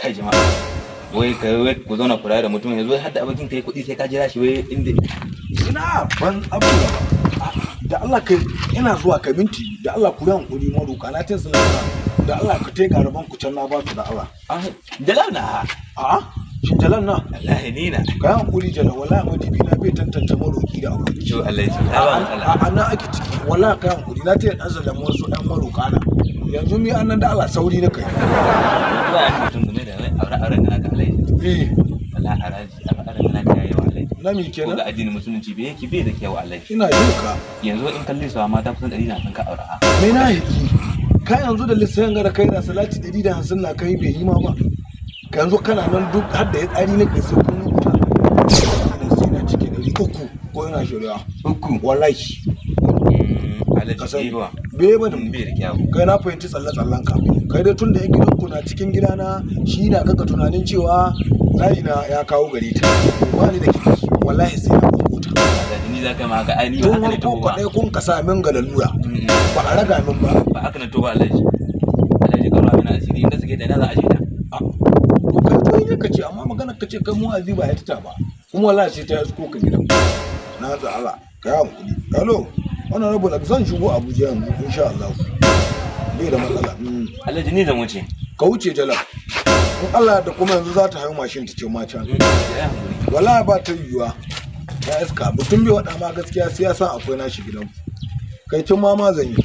Kai jama'a, wai ka wai ku zauna kula da mutum yanzu har da abokin kai kuɗi, sai ka jira shi wai inda Ina ban abu da da Allah kai, ina zuwa kai minti da Allah ku yi hankuri, maroka na tin suna da Allah ka tai garaban ku can na ba su da Allah. Ah, Jalal na. A'a, shin Jalal na? Wallahi ni na. Ka yi hankuri Jalal, wallahi madibi na bai tantance maroki da aboki. To Allah ya ci ba matsala. A nan ake ciki, wallahi ka yi hankuri, na taya dan zalama wasu ɗan maroka na yanzu mi annan da Allah sauri na kai. Ba ni mutum game da wai aure auren da naka, Alhaji. Eh. Wallahi haraji aure auren da naka yayi wa, Alhaji. Na mi Ko kenan? ga addinin Musulunci bai yake bai da kyau, Alhaji. Ina jin ka. Yanzu in kalli su mata kusan 100 na san ka aure a Me na hiki ka yanzu da lissayin gara kai na salati 150 na kai bai yi ma ba, ka yanzu kana nan duk har da ya tsari na kai sai kun rubuta ina sai na cike 300 ko ina shirya. Uku? Wallahi. Alhaji. Ka sani. Bai ba. Bai ba da. Bai da kyau. Kai na fahimci tsalle tsallen ka kai dai, tun da yan gidanku na cikin gidana shi na kaka tunanin cewa tsari na ya kawo gare ta, ba ni da kiki, wallahi sai na kunkuta. Alhaji, ni za ka ma haka? Ai ni ba Tun haka ne warko to ba. Kwaɗai kun ka sa min ga lalura ba a raga min ba. Ba haka na to ba, Alhaji. Alhaji, ka ruwa mana asiri, inda suke ta ina za a je ta? To kai to ne ka ce, amma magana ka ce kai mu azi ba ya tata ba, kuma wallahi sai ta isko ka gidan na ta. Allah ka yi hankuri. Hello, honorable, zan shigo Abuja yanzu insha Allah, bai da matsala. Alhaji, ni zan wuce. Ka wuce Jalal, in Allah da kuma yanzu za ta hayo mashin ta ce ma can. Ya hankuri. Wallahi ba ta yiwuwa ya iska mutum bai waɗa ma gaskiya sai ya san akwai nashi gidan kai tun ma zan yi.